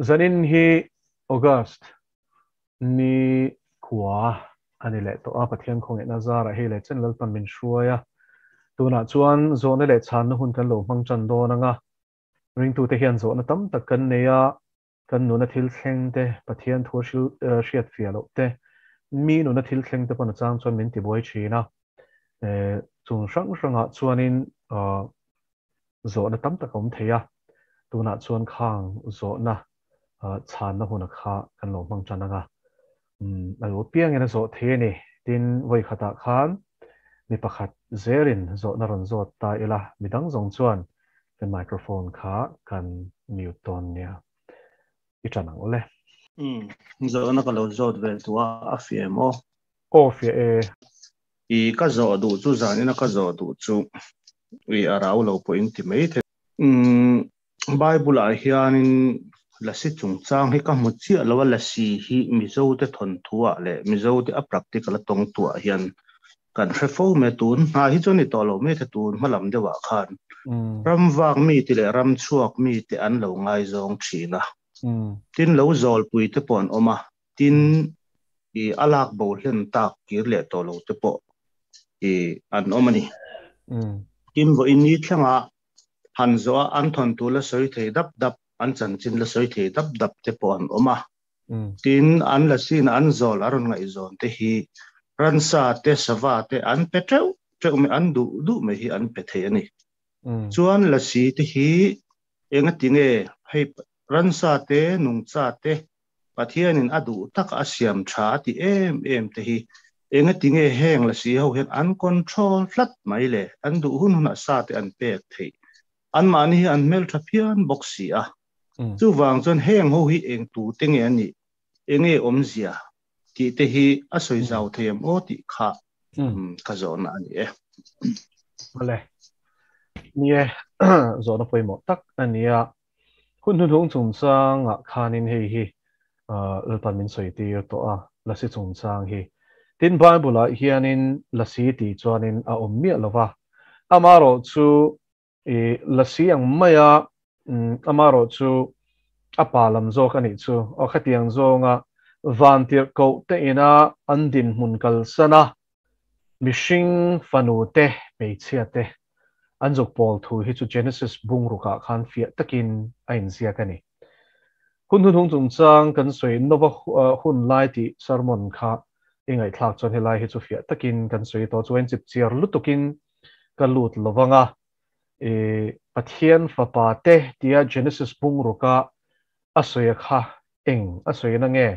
Zanin hi August ni khua a ni leh tawh a, Pathian khawngaihna zarah hei leh chen Lalpan min hruai a. Tunah chuan zawhna leh chhanna hun kan lo hmang tan dawn ang a, ringtute hian zawhna tam tak kan nei a, kan nuna thil thleng te, Pathian thu a hriat fiah loh te, mi nuna thil thleng te pawn a chang chuan min tibuai thin a. Chung hrang hrangah chuanin zawhna tam tak a awm thei a, tunah chuan khang zawhna chhanna huna kha kan lo hmang tan ang a, a lo piangin a zawh thei a ni. Tin, vawi khatah khan mi pakhat zelin zawhna rawn zawt ta ila, midang zawng chuan kan microphone kha kan mute dawn nia. I tan ang ule. Zawhna ka lo zawt ve duh a, a fiah em aw? Aw fiah e. I ka zawh duh chu zanina ka zawh duh chu i a rau lo pawh in ti mai thei. Umm Bible ah hianin lasi chungchang hi ka hmu chiah lo a, lasi hi Mizo te thawnthu ah leh Mizo te a practical a tawng tu ah hian kan hre fo mai a, tun hna hi chu a ni tawh lo mai the tun hma lam deuh ah khan ram vak mi te leh ram chhuak mi te an lo ngaizawng thin a, tin lo zawlpui te pawh an awm a, Tin, i a lak bo hlen tak kir leh tawh lo te pawh i an awm a ni. Tin, vawiin ni thlengah han zawh a an thawnthu la sawi thei dap dap, an chanchin la sawi thei dap dap te pawh an awm a. Tin, an la sin a an zawl a rawn ngaihzawn te hi ransa te, sava te an pe teuh teuh mai, an duh duh mai hi an pe thei a ni. Chuan lasi te hi engatinge hei ransa te, nungcha te Pathianin a duh tak a siam tha a ti em em te hi engatinge heng lasi ho hian an control tlat mai le? An duh hun hunah sa te an pek theih. Anmahni hi an hmeltha phian bawk si a. Chuvang chuan heng ho hi eng tu te nge a nih, enge awmzia tih te hi a sawi zau thei em aw tih kha ka zawhna a ni e. Awle. Ni e, zawhna pawimawh tak a ni a. Hun hnuhnung chungchangah khanin hei hi Lalpan min sawi tir tawh a, Lasi chungchang hi. Tin, Bible-ah hianin Lasi tih chuanin a awm miah lo va, amaherawhchu Lasi ang maia amaherawhchu a pa lam zawk a nih chu. Aw, khatiang zawnga vantirhkoh te ina an dinhmun kalsan a, Mihring fanu te, hmeichhia te an zuk pawl thu hi chu Genesis bungrukah khan fiah takin a inziak a ni. Hun hnuhnung chungchang kan sawi Nova hun lai tih sermon kha i ngaihthlak chuan helai hi chu fiah takin kan sawi tawh chuan chipchiar lutukin ka lut lovang a, i Pathian fapa te tia Genesis bungruka a sawi kha eng a sawi na nge,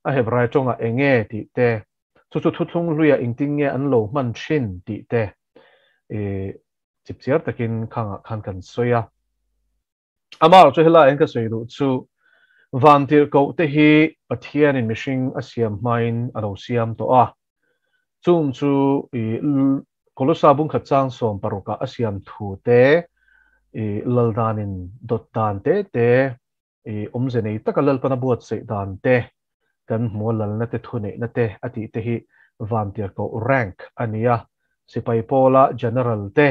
a Hebrai tawngah eng nge tih te Chu chu thuthlung hluiah engtin nge an lo hman thin tih te i chipchiar takin khangah khan kan sawi a. Amah chu helai an ka sawi duh chu vantirhkoh te hi Pathianin mihring a siam hmain a lo siam tawh a. Chung chu i Kolosa bungkhat chang 16 ah a siam thu te i laldanin dawt dan te te I awmze nei taka Lalpana buatsaih dan te, kan hmu a lalna te thuneihna te a tih te hi vantirhkoh rank a ni a, sipai pawla general te,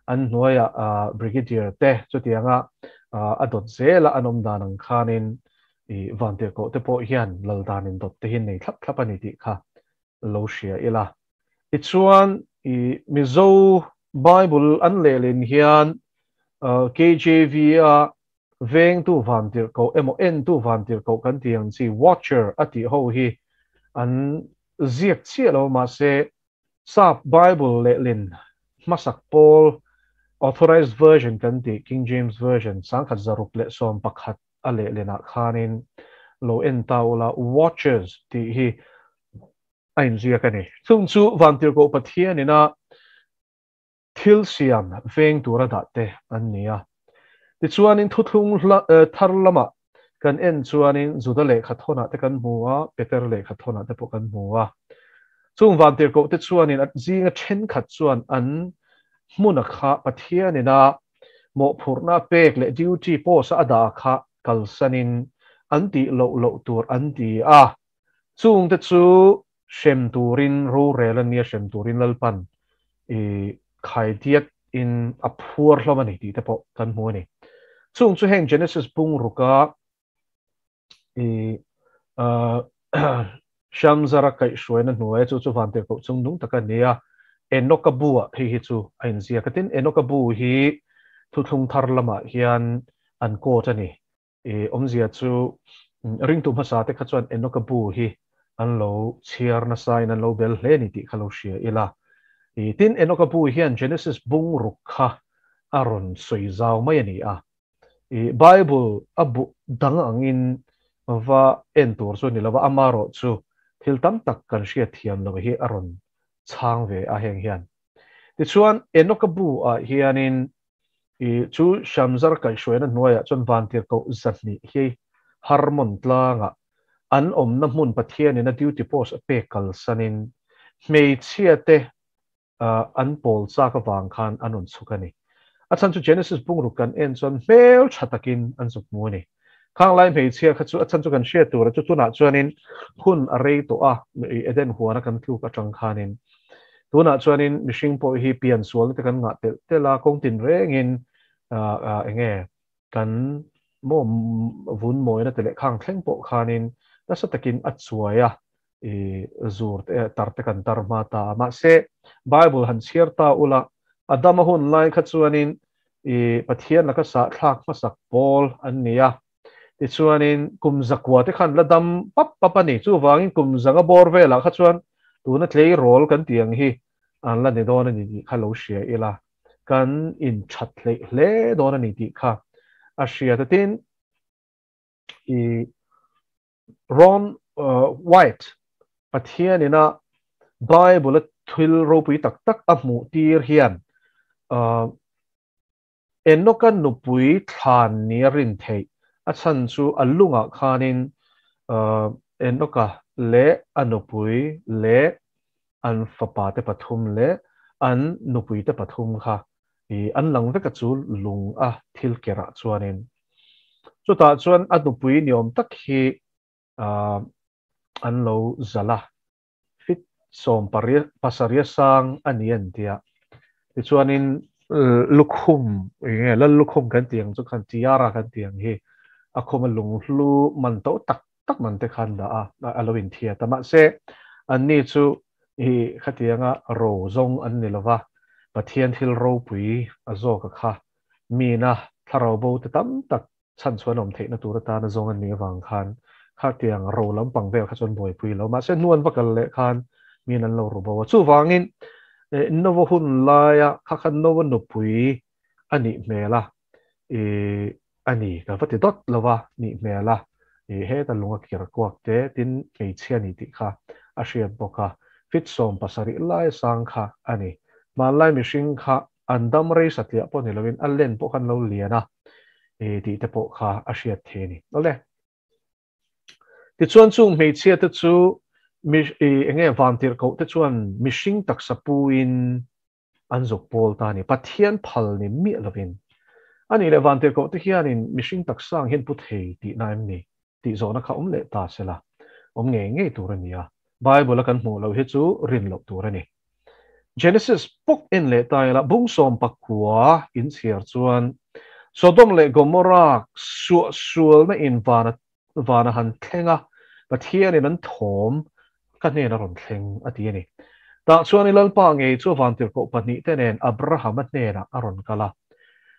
an hnuaia brigadier te chutianga a dawt zela an awm dan ang khanin i vantirhkoh te pawh hian lal dan indawt te hi nei thlap thlap a ni tih kha lo hria ila. Tichuan i Mizo Bible an lehlin hian KJV a Vengtu vantirhkoh emaw entu vantirhkoh kan tih ang chi watcher a tih ho hi an ziak chiah lo mahse sap Bible lehlin hmasak pawl Authorized Version kan tih King James Version 1611 a lehlinah khanin lo en ta ula watchers tih hi a inziak a ni. Chung chu vantirhkoh Pathianin a Thil siam veng tura dah te an ni a. Tichuanin thuthlung thar lamah kan en chuanin Juda lehkha thawnah te kan hmu a, Peter lehkha thawnah te pawh kan hmu a. Chung vantirhkoh te chuanin a zinga thenkhat chuan an hmuna kha Pathianin a mawhphurhna pek leh duty post a dah kha kalsanin an tih loh loh tur an ti a. Chungte chu hrem turin rorel a nia, hrem turin Lalpan i khaidiat in a phuar hlawm a ni tih te pawh kan hmu a ni. Chung chu heng Genesis bungruka I Shamzara kaihhruaina hnuaia chu chu vantirhkoh chung nung tak a ni a, Enoka bu-ah hei hi chu a inziak a. Tin, Enoka bu hi thuthlung thar lamah hian an quote a ni. I awmzia chu ringtu hmasa te kha chuan Enoka bu hi an lo chhiar nasain an lo bel hle a ni tih kha lo hria ila. I tin, Enoka bu hian Genesis bung ruk kha a rawn sawi zau mai a ni a. I Bible a bu dang angin va en tur chu a ni lo va, amarawh chu thil tam tak kan hriat thiam lo hi a rawn chhang ve a heng hian. Tichuan, Enoka bu ah hianin i chu Shamzar kaihhruaina hnuaiah chuan vantirhkoh 200 hi Harmon tlangah an awmna hmun Pathianin a duty post a pek kalsanin hmeichhiate an pawl chak avang khan an rawn chhuk a ni. A chhan chu Genesis bungruk kan en chuan hmel tha takin an zuk hmu a ni. Khang lai hmeichhia kha chu a chhan chu kan hriat tur a chu tunah chuanin hun a rei tawh a, Eden huana kan tluk atang khanin tunah chuanin mihring pawh hi pian sualna te kan ngah telh telh a, kawng tin rengin enge kan maw vun mawina te leh khang thleng pawh khanin nasa takin a chuai a, i zur te tar te kan tar hma ta a. Mahse, Bible han chhiar ta ula, Adama hun lai kha chuanin i Pathian laka sahthlak hmasak pawl an ni a. Tichuanin kum zakua te khan la dam pap pap a ni. Chuvangin kum zanga bawr velah kha chuan tuna tleirawl kan tih ang hi an la ni dawn a ni tih kha lo hria ila, kan inthat hleih hle dawn a ni tih kha a hriat a. Tin, i Ron White, Pathian ina Bible-a thil ropui tak tak a hmuh tir hian Enoka nupui thlan ni a rin theih. A chhan chu a lungah khanin Enoka leh a nupui leh an fapa te pathum leh an nupui te pathum kha an lang vek a chu lung a thil kerah chuanin. Chutah chuan a nupui ni awm tak hi an lo zalh a, fit sawm pasarih sang a ni an ti a. Tichuanin lukhum, eng nge lal lukhum kan tih ang chu khan tiara kan tih ang hi a khum a lunghlu man to tak tak man te khan dah a, a lo inthiat a. Mahse, anni chu i khatianga ro zawng an ni lova, Pathian thil ropui a zawk a kha mina thlarau bo te tam tak chhan chhuan awm theihna tur atana zawng an nih avang khan khatiang ro lampang vel kha chuan buaipui lo. Mahse, hnu an va kal leh khan min an lo ru bo a. Chuvangin, Nova hun laia kha khan Nova nupui a nih hmel a, i a ni ka va ti dawt lo a nih hmel a, i heta lung a kir kuak te tin hmeichhia ni tih kha a hriat bawk a, fit 70 lai sang kha a ni. Hmanlai mihring kha an dam rei satliah pawh ni loin a len pawh khan lo lian a, i tih te pawh kha a hriat thei a ni. Awle. Tichuan chung hmeichhia te chu mi i enge vantirhkoh te chuan mihring taksa puin an zuk pawl ta a ni. Pathian phal ni miah lovin. A nih leh vantirhkoh te hianin mihring taksa ang hian pu thei tihna em ni? Tih zawhna kha awm leh ta sela, awm ngei ngei tur a ni a. Bible-a kan hmuh loh hi chu rin loh tur a ni. Genesis pawk en leh ta ila, bung 19 inchhiar chuan Sodom leh Gomorrah suahsualna in vana vana han thleng a, Pathianin an thawm ka hnena rawn thleng a ti a ni. Tah chuan i Lalpa ngei chu vantirhkoh pahnihte nen Abrahama hnenah a rawn kal a.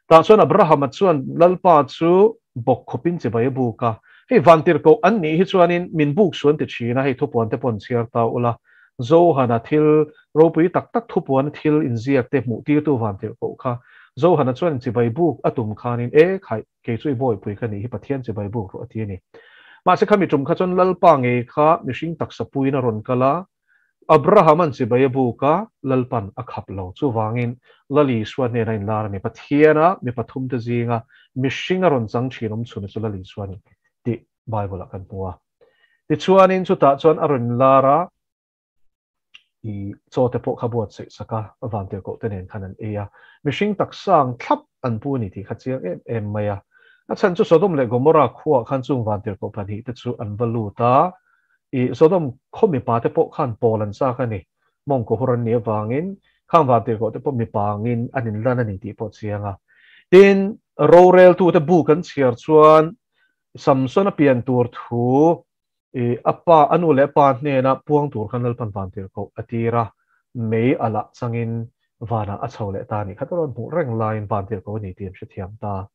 Tah chuan Abrahama chuan Lalpa chu bawk khawpin chibai a buk a. Hei vantirhkoh an nih hi chuanin min buk suan ti thin a, hei thupuan te pawh an chhiar ta ula. Johana thil ropui tak tak thupuan thil inziak te hmuh tirtu vantirhkoh kha Johana chuan chibai buk a tum khanin e khaih Kei chu i bawipui ka nih hi Pathian chibai buk rawh a ti a ni. Mahse khami tum kha chuan Lalpa ngei kha mihring taksa puiin a rawn kal a, Abraham-a'n chibai a buk a, Lalpa'n a khap lo. Chuvangin Lal Isua hnena inlar a ni. Pathiana mi pathumte zinga mihring a rawn chang thin awm chhun chu Lal Isua a ni tih Bible-ah kan hmu a. Tichuanin chutah chuan a rawn inlar a. I chaw te pawh kha buatsaih sak a, vantirhkoh te nen khan an ei a, mihring taksa ang thlap an pu a ni tih kha chiang em em mai a. A chhan chu Sodom leh Gomorrah khuaah khan chung vantirhkoh pahnih te chu an va lut a, i Sodom khaw mipa te pawh khan pawl an chak a ni, mawngkaw hur an nih avangin khang vantirhkoh te pawh mipa angin an inlan a ni tih pawh chiang a. Tin, roreltute bu kan chhiar chuan Samsona pian tur thu i a pa a nu leh pa hnena puang tur khan Lalpan vantirhkoh a tir a, mei a lah changin vanah a chho leh ta a nih kha. Turawn hmuh reng laiin vantirhkoh a ni tih an hrethiam ta.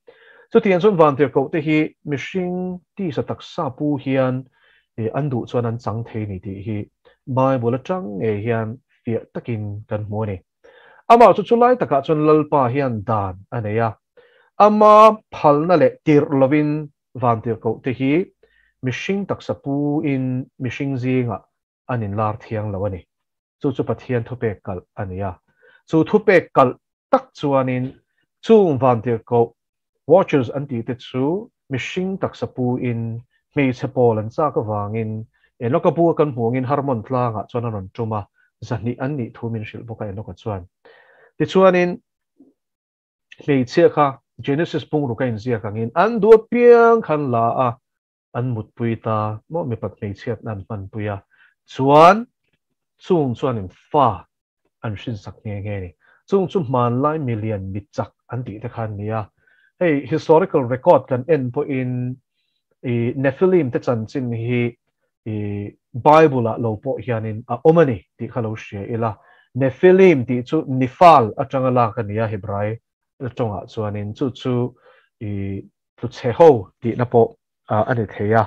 Chutiang chuan vantirhkoh te hi mihring tisa taksa pu hian an duh chuan an chang thei a ni tih hi Bible atang ngei hian fiah takin kan hmu a ni. Amah chu chulai takah chuan Lalpa hian dan a nei a, ama phalna leh tirh lovin vantirhkoh te hi mihring taksa pu in mihring zingah an inlar thiang lo a ni. Chu chu Pathian thupek kalh a ni a. Chu thupek kalh tak chuanin chung vantirhkoh Watchers an tih te chu mihring taksa pu in hmeichhe pawl an chak avangin Enoka bu a kan hmuh angin Hermon tlangah chuan a rawn tum a, 200 an nih thu min hrilh bawk a Enoka chuan. Tichuanin hmeichhia kha Genesis bungruk a inziak angin an duh apiang khan la a, an mutpui ta maw mipat hmeichhiatna an hmanpui a, chuan chung chuanin fa an hrinsak nghe nghe a ni. Chung chu hmanlai milian mitchak an tih te kha an ni a. Hei historical record kan en pawhin i Nephilim te chanchin hi i Bible ah lo pawh hianin a awm a ni tih kha lo hria ila. Nephilim tih chu Nifal atanga lak a ni a Hebrai tawngah chuanin chu chu i tluchhe ho tihna pawh a ni thei a,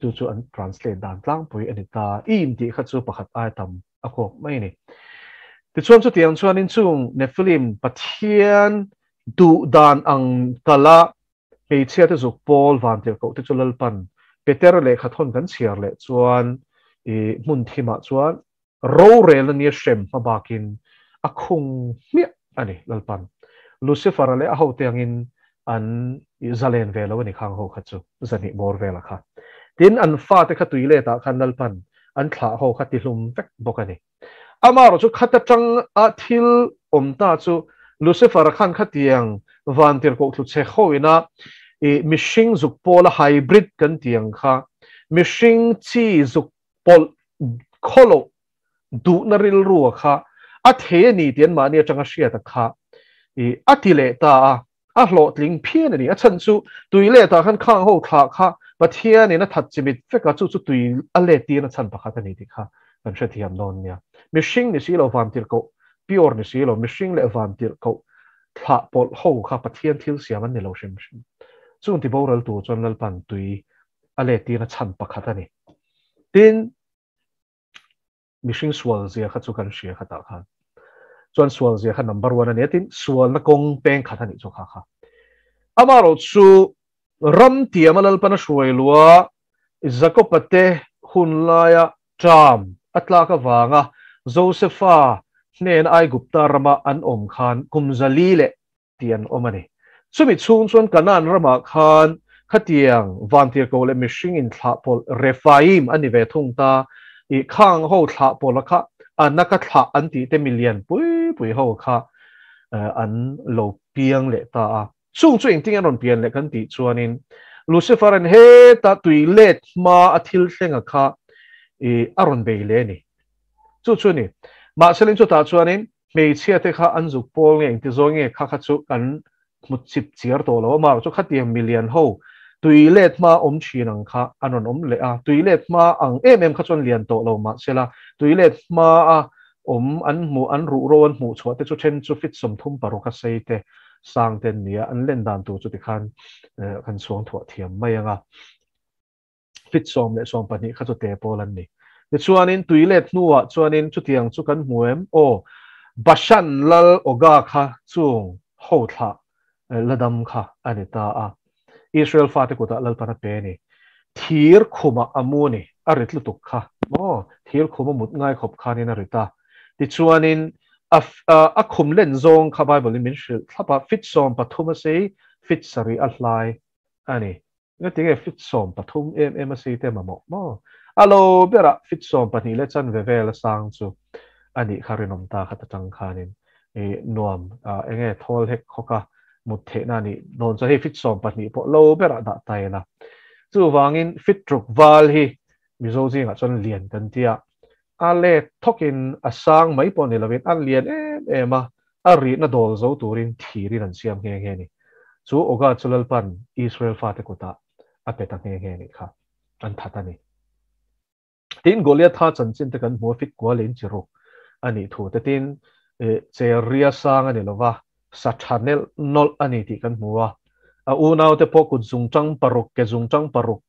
chu chu an translate dan tlangpui a ni ta. Im tih kha chu pakhat ai tam a kawk mai a ni. Tichuan chutiang chuanin chung Nephilim Pathian duh dan ang kala hmeichhia te zuk pawl vantirhkoh te chu Lalpan Peter lehkha thawn kan chhiar leh chuan i hmun thimah chuan rorel a nia hrem hma bakin a khung hmiah a ni Lalpan. Lucifer-a leh a hote angin an zalen ve lo a ni khang ho kha chu 200 bawr vela kha. Tin, an fate kha tui letah khan Lalpan an thlah ho kha tihlum vek bawk a ni. Amaherawh chu khat atang a thil awm ta chu Lucifer-a khan khatiang vantirhkoh thlu che ho ina i mihring zuk pawla hybrid kan tih ang kha mihring chi zuk pawlh khawloh duhna rilru a kha a thei a ni tih anmahni atanga hriat a kha i a ti leh ta a, a hlawhtling phian a ni. A chhan chu tui letah khan khang ho thlah kha Pathianin a that chimit vek a, chu chu tui a let tirna chhan pakhat a ni tih kha kan hrethiam dawn nia. Mihring ni si lo vantirhkoh, pure ni si lo, mihring leh vantirhkoh thlah pawlh ho kha Pathian thil siam an ni lo hrim hrim. Chung tiboral tur chuan Lalpan tui a let tirna chhan pakhat a ni. Tin, mihring sual zia kha chu kan hria khatah khan. Chuan sual zia kha number one a ni a, tin, sualna kawng peng khat a nih chu kha kha. Amaherawh chu ram tiama Lalpan a hruai lua Jakoba te hun laia ṭam a tlak avanga Josefa hnena Aigupta rama an awm khan kum 400 leh tih an awm a ni. Chumi chhung chuan Kanaan ramah khan khatiang vantirhkoh leh mihring inthlahpawlh Rephaim a ni ve thung ta. I khang ho thlahpawlha kha Anaka thlah an tih te milian pui pui ho kha an lo piang leh ta a. Chung chu engtin an rawn pian leh kan tih chuanin Lucifer-a'n heta tui let hma a thil thlenga kha i a rawn bei leh a ni. Chu chu a ni. Mahse chutah chuanin Hmeichhia te kha an zuk pawl nge engti zawi nge kha kha chu kan hmu chip chiar tawh lo a, amaherawh chu khatiang milian ho tui let hma awm thin ang kha an rawn awm leh a, tui let hma ang em em kha chuan lian tawh lo mahsela tui let hma a awm an hmuh an ruhro an hmuh chhuah te chu then chu fit 36 a sei te sang te an ni a, an len dan tur chu tikhan kan chhuang thuah thiam mai ang a. Fit 10 le 12 kha chu te pawl an ni. Tichuanin tui let hnuah chuanin chutiang chu kan hmu em? Aw, Bashan lal Oga kha chung ho thlah la dam kha a ni ta a. Israel fate kutah Lalpan a pe a ni. Thir khumah a mu a ni, a rit lutuk kha. Maw, thir khum a mut ngai khawp khanin a rit a. Tichuanin a a khum len zawng kha Bible-in min hrilh thlap a, fit 13 a sei, fit 7 a hlai a ni. Engati nge fit 13 em em a sei te mamawh maw? A lo berah fit 12 leh chanve vel a sang chu a nih kha rinawm ta khat atang khanin i nuam enge thawl hek khawk a mut theihna a nih dawn chuan hei fit 12 pawh lo berah dah ta ila. Chuvangin fit ruk val hi Mizo zingah chuan lian kan tia a let thawkin a sang mai pawh ni lovin a lian em em a, a rihna dawl zo turin thirin an siam nghe nghe a ni. Chu Oga chu Lalpan Israel fate kutah a pe ta nghe nghe ni kha an that ani. Tin Goliatha chanchin te kan hmu a fit kual in chi ruk ani thu te tin che ria sang ani lova sa tha nel nawlh ani tih kan hmu a. A unau te pawh kut zungtang paruk ke zungtang paruk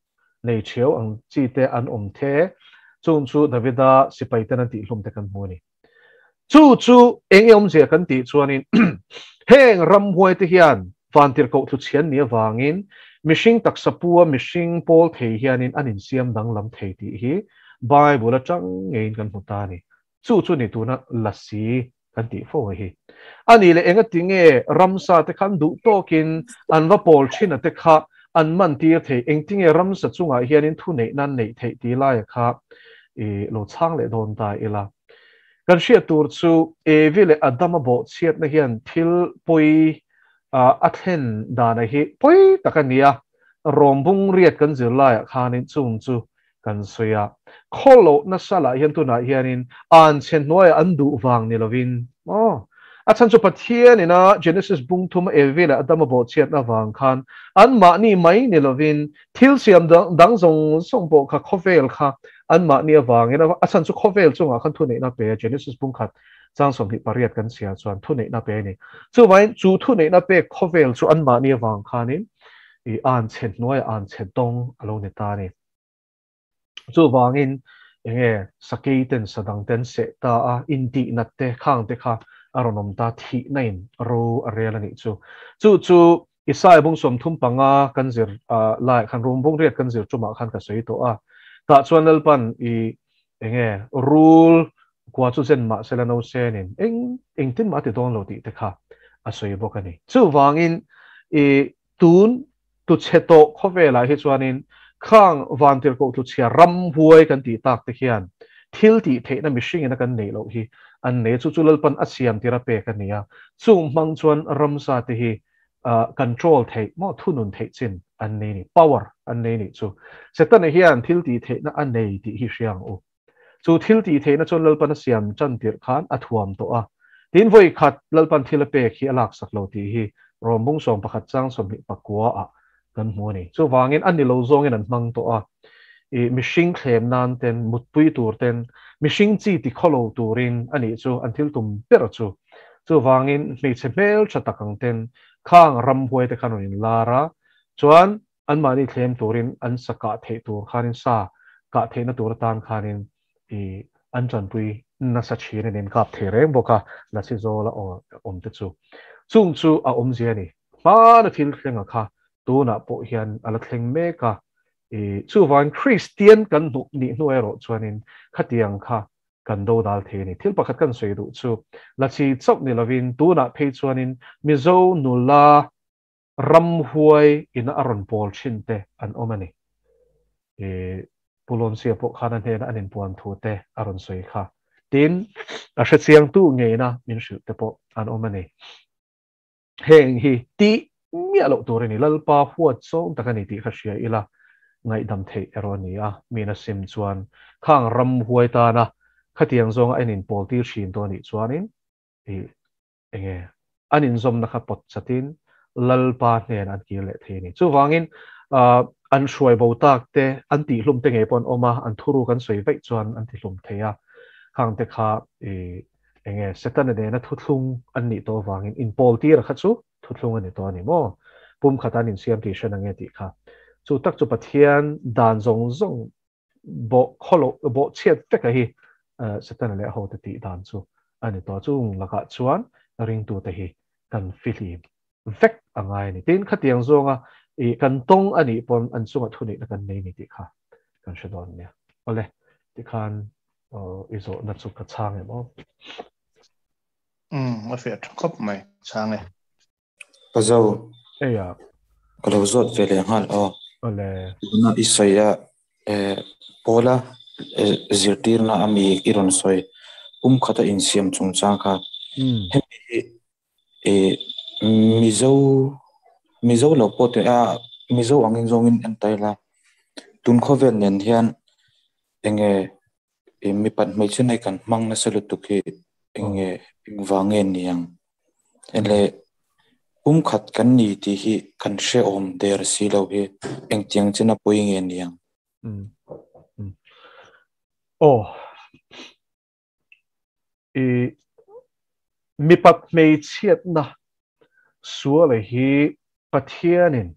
nei theu ang chi te an awm the chung chu Davida sipai ten an tih hlum te kan hmu ani. Chu chu eng e awmzia kan tih chuanin heng ramhuai te hian vantirhkoh thlu chhian ni avangin mihring taksa pua mihring pawl thei hianin an insiam danglam thei tih hi Bible atang ngeiin kan hmu ta a ni. Chu chu ni tuna lasi kan tih fo hi. A nih leh enga tinge ramsa te khan duh tawkin an va pawl thin a te kha an man tir thei engtinge ramsa chungah hianin thu neih nan neih theih tih laia kha i lo chhang leh dawn ta ila. Kan hriat tur chu Evi leh Adama bawhchhiatna hian thil pawi a thlen dana hi pawi tak a ni a, rawmbung riat kan zir laiah khanin chung chu kan sawi a. Khawloh nasa lah hian tunah hianin an chhe hnuaiah an duh vang ni lovin aw. A chhan chu Pathian ina Genesis bung thuma Evi leh Adama bawhchhiatna vang khan anmahni mai ni lovin thil siam dang zawng zawng pawh kha khawvel kha anmahni avangin a chhan chu khawvel chungah khan thuneihna pe a, Genesis bung khat chang 28 kan chhiar chuan thuneihna pe a ni. Chuvangin chu thuneihna pek khawvel chu anmahni avang khanin i an chhe hnuaiah an chhe dawng a lo ni ta a ni. Chuvangin enge sakei ten sadang ten seh ta a, intihnat te khang te kha a rawn awm ta, thihna in ro a rel a nih chu. Chu chu Isaiah bung 35 kan zir laiah khan rum bung riat kan zir tumah khan ka sawi tawh a. Tah chuan Lalpan i enge rul kua chu zen mah sela no senin eng engtin mah a ti dawn lo tih te kha a sawi bawk a ni. Chuvangin i tun tu chhe tawh khawvelah hi chuanin khang vantirhkoh tluchhia ramhuai kan tih tak te hian thil tih theihna mihringin a kan neih loh hi an nei a, chu chu Lalpan a siam tir a pek a ni a, chung hmang chuan ramsa te hi control theih maw thunun theih chin an nei ni, power an nei nih chu. Setana hian thil tih theihna a nei tih hi hria ang u. Chu thil tih theihna chuan Lalpan a siam tan tirh khan a thuam tawh a. Tin vawi khat Lalpan thil a pek hi a laksak lo tih hi Rawmbung 11 chang 29 ah kan hmu a ni. Chuvangin a ni lo zawngin an hmang tawh a. I mihring thlem nan ten, mutpui tur ten, mihring chi ti khawlo turin a nih chu an thil tum ber chu. Chuvangin hmeichhe hmel tha tak ang ten khang ramhuai te khan rawn inlar a, chuan anmahni thlem turin an sa kah theih tur khanin sa kah theihna tur atan khanin i an tanpui nasa thin a ni, an kap thei reng bawk a, lasi zawla awm te chu. Chung chu a awmzia a ni. Hmana thil thlenga kha tunah pawh hian a la thleng mek a, i chuvangin Kristian kan hnuh nih hnu erawh chuanin khatiang kha kan do dal thei a ni. Thil pakhat kan sawi duh chu lachi chauh ni lovin tunah phei chuanin Mizo nula ramhuai ina a rawn pawl thin te an awm a ni. I Pu Lawnsia pawh khan a hnena an inpuan thu te a rawn sawi kha. Tin, a hrechiangtu ngeina min hrilh te pawh an awm a ni. Heng hi tih miah loh tur a ni. Lalpa huat zawng tak a ni tih kha hria ila ngaihdam theih erawh a ni a. Mina sim chuan khang ramhuai tana khatiang zawnga a inpawl tir thin tawh a nih chuanin i enge an inzawmna kha pawt chatin Lalpa hnen an kir leh thei a ni. Chuvangin an hruai bo tak te, an tihhlum te ngei pawh an awm a, an thuruk an sawi vaih chuan an tihlum thei a. Khang te kha i enge Setana nena thuthlung an nih tawh avangin inpawl tir a kha chu thuthlung a ni tawh a ni maw? Pum khata an insiam tih hre nange tih kha. Chu tak chu Pathian dan zawng zawng bawh khawloh bawh chhiat vek a hi Setana leh a hote tih dan chu a ni tawh. Chung lakah chuan ringtute hi kan fihlim vek a ngai a ni. Tin, khatiang zawnga i kan tawng a nih pawn an chunga thuneihna kan nei ni tih kha kan hre dawn nia. Awle, tikhan i zawhna chu ka chhang em aw? A fiah tha khawp mai, chhang e. Ka zo. Eia. Ka lo zawt ve leh nghal aw. Awle. Tuna i sawi a Paula zirtirna a mi i rawn sawi pum khata insiam chungchang kha. Hemi hi Mizo Mizo lo pawh te a Mizo angin zawngin en ta ila tun khawvel nen hian enge mipat hmeichhe nei kan hmang nasa lutuk hi enge engvang nge ni ang? Ele. Pumkhat kan ni tih hi kan hrehawm der si lo hi engtiang chena pawi nge niang? Aw. I mipat hmeichhiatna suala hi Pathianin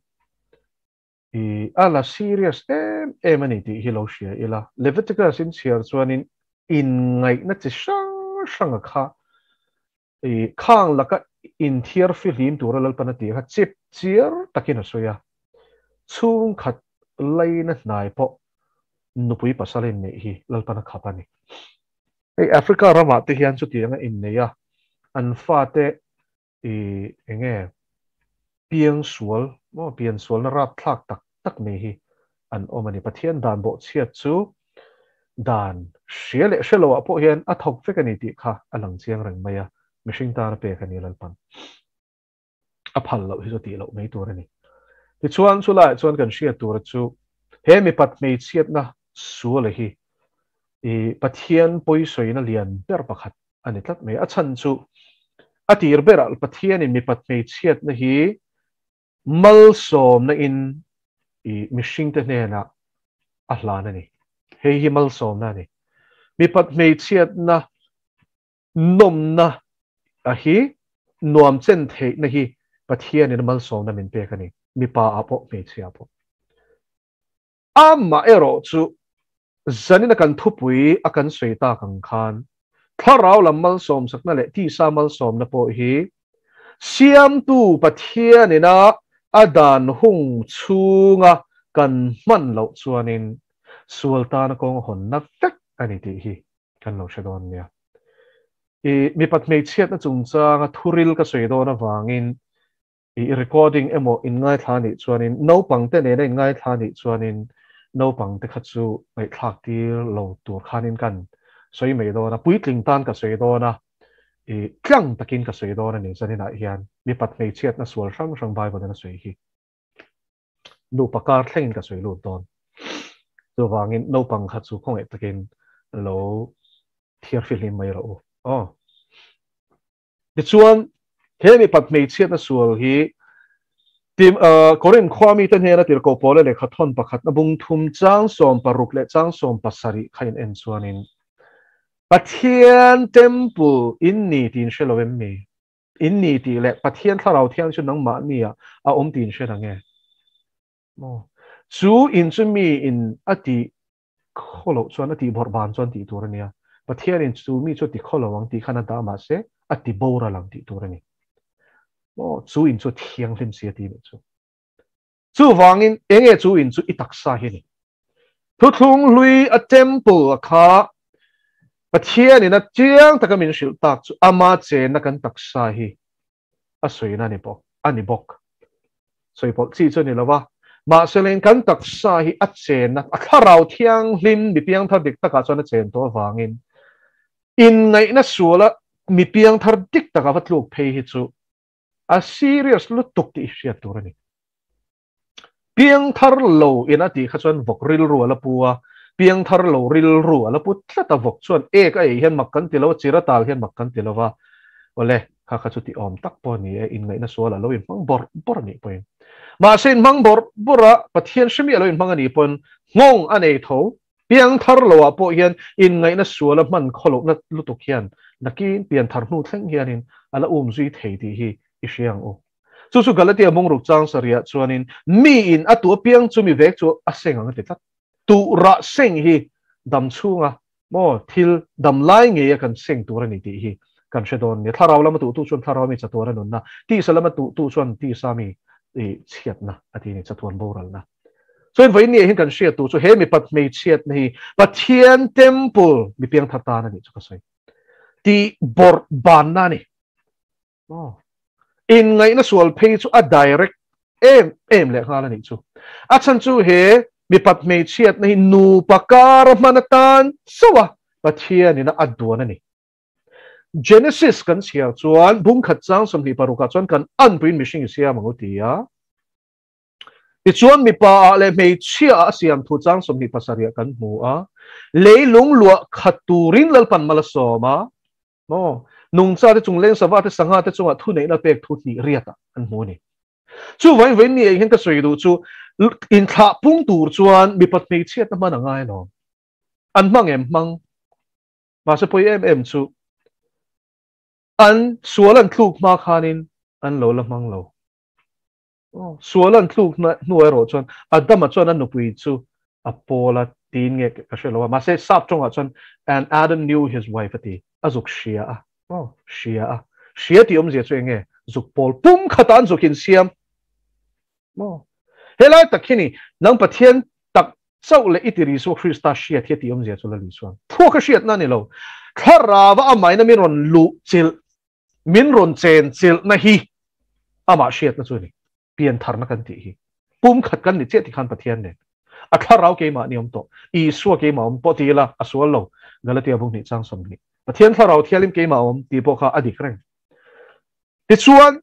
i a la serious em em a ni tih hi lo hria ila. Leviticus in chhiar chuanin inngaihna chi hrang hranga kha i khang laka inthiar fihlim tura Lalpan a tih kha chip chiar takin a sawi a. Chhungkhat laina hnai pawh nupui pasal inneih hi Lalpan a khap a ni. Hei Africa ramah te hian chutianga inneih a, an fate i enge piangsual maw piansualna rapthlak tak tak nei hi an awm a ni. Pathian dan bawhchhiat chu dan hria leh hre loah pawh hian a thawk vek a ni tih kha a lang chiang reng mai a, mihring tana pek a ni Lalpan. A phal loh hi chu tih loh mai tur a ni. Tichuan chulaiah chuan kan hriat tura chu he mipat hmeichhiatna suala hi i Pathian pawisawina lian ber pakhat a ni tlat mai. A chhan chu a tir berah Pathianin mipat hmeichhiatna hi malsawmna in i mihringte hnenah a hlan a ni. Hei hi malsawmna a ni. Mipat hmeichhiatna nawmna a hi nuam chen theihna hi Pathianin malsawmna min pek a ni. Mipa ah pawh hmeichhia pawh. Amaherawhchu, zanina kan thupui a kan sawi tak ang khan, thlarau lam malsawmsakna leh tisa malsawmna pawh hi Siamtu Pathianina a dan hung chhunga kan hman loh chuanin sual tana kawng hawnna vek a ni tih hi kan lo hre dawn nia. I mipat hmeichhiatna chungchanga thuril ka sawi dawn avangin I recording emaw in ngaithla nih chuanin naupang te nena in ngaithla nih chuanin naupang te kha chu ngaihthlak tir lo tur khanin kan sawi mai dawn a, puitling tan ka sawi dawn a, i tlang takin ka sawi dawn a ni zaninah hian mipat hmeichhiatna sual hrang hrang Bible in a sawi hi nupa kar thlengin ka sawi lut dawn. Chuvangin naupang kha chu khawngaih takin lo thiar fihlim mai rawh u. Aw. Tichuan, he mipat hmeichhiatna sual hi Tim, Korinth khua mite hnena tirhkoh Paula lehkha thawn pakhatna bung thum chang 16 leh chang 17 kha in en chuanin, Pathian temple in ni tih in hre lo em mi? In ni tih leh Pathian thlarau thiang chu nangmahni ah a awm tih in hre na nge? Maw? Chu in chu mi in a tih khaw loh chuan a tih bawrh ban chuan tih tur a nia. Pathianin chu mi chu a ti khaw lo ang tih khan a dah mahse a ti boral ang tih tur a ni. Maw chu in chu a thianghlim si a ti nih chu. Chuvangin enge chu in chu i taksa hi a ni. Thuthlung hlui a temple a kha Pathianin a chiang taka min hrilh tak chu ama chenna kan taksa hi a sawina ni bawk a ni bawk. Sawi pawlh chi chu a ni lo va, mahse leng kan taksa hi a chenna a thlarau thianghlim mi piangthar dik takah chuan a chen tawh avangin inngaihna suala mi piangthar dik takah va tluk phei hi chu a serious lutuk tih hriat tur a ni. Piangthar lo in a tih kha chuan vawk rilru a la pu a, piangthar lo rilru a la pu tlat a, vawk chuan ek a ei hian mak kan ti lo a, chira tal hian mak kan ti lo va, awle kha kha chu ti awm tak pawh a ni e, inngaihna sual a lo inhmang bawrh bawrh a nih pawhin. Mahse inhmang bawrh bawrh a, Pathian hre miah lo inhmang a nih pawhin nghawng a nei tho, piangthar lo ah pawh hian inngaihna sual a hman khawlohna lutuk hian nakin pianthar hnu thleng hianin a la umzui thei tih hi i hria ang u. Chu chu Galatia bungruk chang sarihah chuanin miin a tuh apiang chu mi vek chu a seng ang a ti tlat. Tuh rah seng hi dam chhunga maw thil dam lai ngeia kan seng tur a ni tih hi kan hre dawn nia. Thlarau lama tuhtu chuan thlarau mi chatuan a nunna, tisa lama tuhtu chuan tisa mi chhiatna a ti a ni, chatuan boralna. Chuan vawiin ni ah hian kan hriat tur chu he mipat hmeichhiatna hi Pathian temple mi piangthar tan a nih chu ka sawi. Tih bawrh banna a ni. Aw. Inngaihna sual phei chu a direct em em leh nghal a nih chu. A chhan chu he mipat hmeichhiatna hi nupa kar a hman atan chauh a Pathianin a duan a ni. Genesis kan chhiar chuan bungkhat chang 26 ah chuan kan anpuiin mihring i siam ang u ti a. Tichuan mipa ah leh hmeichhia ah a siam thu chang 27 ah kan hmu a. Leilung luah khat turin Lalpan mal a sawm a. Maw? Nungcha te chung leng sava te sangha te chunga thu neihna pek thu hnih riatah an hmu a ni. Chu vain vain ni hian ka sawi duh chu inthlah pung tur chuan mipat hmeichhiatna hman a ngai alawm. An hmang em hmang? Mahse pawi em em chu an sual an tluk hma khanin an lo la hmang lo. Sual an tluk hnu erawh chuan Adama chuan a nupui chu a pawl a tiin nge ka hre lo a, mahse sap tawngah chuan and Adam knew his wife a ti, a zuk hria a, aw hria a, hria tih awmzia chu eng nge? Zuk pawl pum khatah an zuk insiam maw? Helai tak hi ni nang Pathian tak chauh leh i ti Isua Krista hriat hi a tih awmzia chu Lal Isuan thuak a hriatna a ni lo, thlarava amaina min rawn luh chilh Min rawn chen chilhna hi amah hriatna chu a ni. Piantharna kan tih hi pumkhat kan ni chiah ti khan Pathian nen a thlarau keimah ni awm tawh, Isua keimah awm pawh ti ila a sual lo, Galatia bung hnih chang 20. Pathian thlarau thialim keimah awm tih pawh kha a dik reng. Tichuan,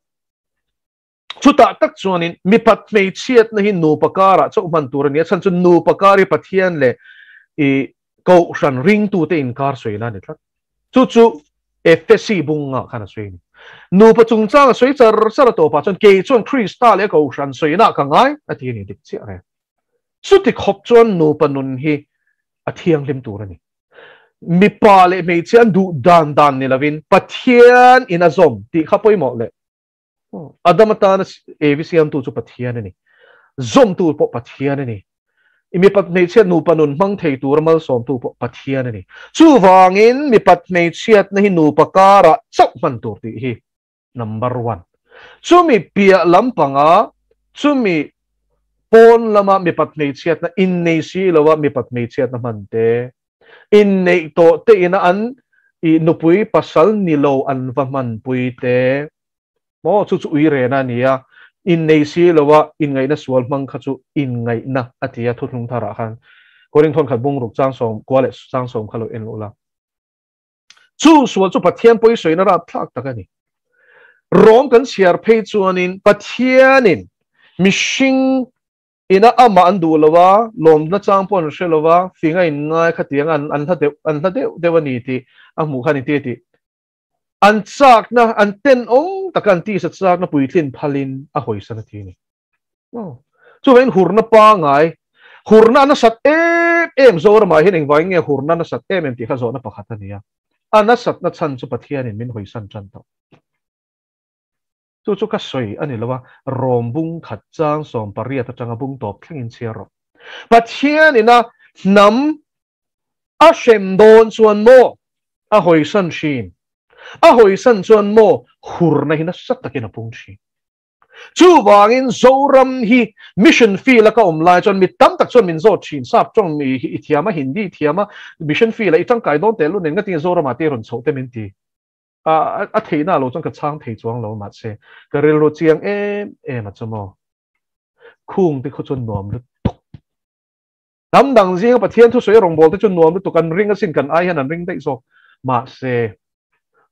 chutah tak chuanin mipat hmeichhiatna hi nupa karah chauh hman tur a ni a, chhan chu nupa kar hi Pathian leh i Kohhran ringtute inkar sawina a ni tlat. Chu chu Efesi bungah khan a sawi a ni. Nupa chungchang a sawi char char a tawpah chuan kei chuan Krista leh Kohhran sawina ka ngai a ti a ni dik chiah reng. Chuti khawp chuan nupa nun hi a thianghlim tur a ni. Mipa leh hmeichhia an duh dan dan ni lovin Pathian in a zawm tih kha pawimawh leh Adam atana Evi siamtu chu Pathian a ni. Zawmtu pawh Pathian a ni. Mipat hmeichhiat nupa nun hmang thei tura malsawmtu pawh Pathian a ni. Chuvangin mipat hmeichhiatna hi nupa karah chauh hman tur tih hi number one. Chumi piah lampanga chumi pawn lama mipat hmeichhiatna innei si loa mipat hmeichhiatna hman te, inneih tawh te ina an i nupui pasal ni lo an va hmanpui te maw chu chu ui rena a ni a, innei si lo a inngaihna sual hmang kha chu inngaihna a ti a thuthlung tharah khan Korin thawn khat bung ruk chang sawm kua leh chang sawm kha lo en ula. Chu sual chu Pathian pawisawiin a rapthlak tak a ni. Rawng kan chhiar phei chuanin Pathianin mihring Ina amah an duh lo a, lawmna chang pawh an hre lo a, fing a inngai khatiang an an hla deuh an hla deuh deuh a ni tih a hmuh khan inti a ti. An chakna, an tenawm taka an tisa chakna puitlin phalin a hawisan a ti a ni. Aw. Chuvangin hurna pangai, hurna a nasat em em Zoramah hian engvangin nge hurna a nasat em em tih kha zawhna pakhat a ni a. A nasatna chhan chu Pathianin min hawisan tan tawh. Chu chu ka sawi a ni lo a, Rom bung khat chang 18 atanga bung tawp thlengin chhiar rawh. Pathian ina hnam a hrem dawn chuan maw a hawisan thin? A hawisan chuan maw hurna hi nasa takin a pung thin? Chuvangin Zoram hi mission field a ka awm lai chuan mi tam tak chuan min zawt thin, sap tawng i thiam a, Hindi i thiam a, mission field a i tangkai dawn teh lu nen ngatinge Zoramah te i rawn chhoh te min ti. A a theihna lo chuan ka chhang thei chuang lo mahse ka rilru chiang em em a chu maw. Khung te khaw chuan nuam lutuk. Hnam dang zinga Pathian thusawi a rawngbâwl te chu nuam lutuk an ring asin kan ai hian an ring daih zawk. Mahse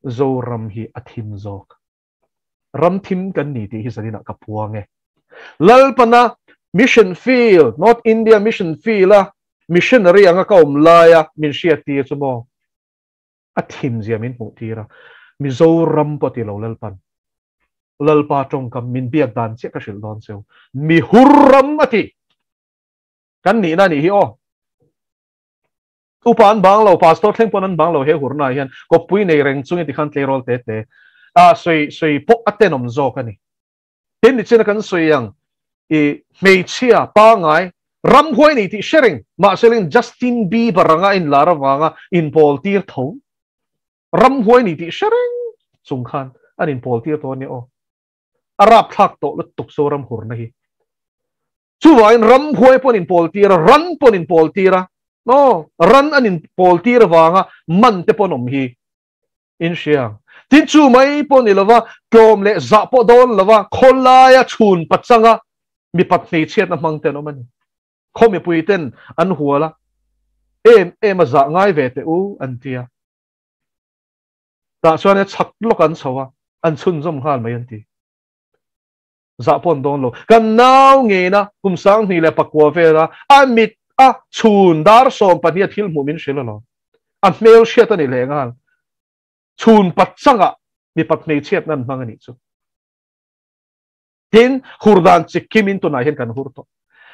Zoram hi a thim zawk. Ram thim kan ni tih hi zaninah ka puang e. Lalpana mission field, North India mission field a missionary anga ka awm laia min hriat tir chu maw. A thim zia min hmuh tir a, Mizoram pawh ti lo Lalpan Lalpa tawngkam min biak dan chiah ka hrilh dawn cheu, mi hur ram a ti kan nihna a nih hi aw. Upa an bang lo, pastor thleng pawn an bang lo he hurna ah hian kawppui nei reng chungin tikhan tleirawl te te a sawi sawi pawh a tenawm zawk a ni. Tin nichina kan sawi ang i hmeichhia pangai ramhuai nei tih hre reng mahse Justin Bieber anga inlar avanga inpawl tir tho ramhuai nei tih hre reng chung khan an inpawl tir tawh a nia aw. A rapthlak tawh lutuk Zoram hurna hi. Chuvangin ramhuai pawh an inpawl tir a, ran pawh an inpawl tir a, aw ran an inpawl tir avanga man te pawh an awm hi. In hria. Tin chu mai pawh ni lova, tlawm leh zah pawh dawn lova, khawlaia chhun pachanga mipat hmeichhiatna hmang te an awm a ni. Khaw mipui ten an hual a, em em a zah ngai ve teh u an ti a. Tah chuan e chhak lawk an chho a, an chhunzawm nghal mai an ti. Zah pawh an dawn lo. Kan nau ngeina kum 2004 vela a mit a chhun dar 12 a thil hmuh min hrilh alawm. A hmel hriat a ni leh nghal. Chhun pachanga mipat hmeichhiatna an hmang a nih chu. Tin, hur dan chikim in tunah hian kan hur tawh.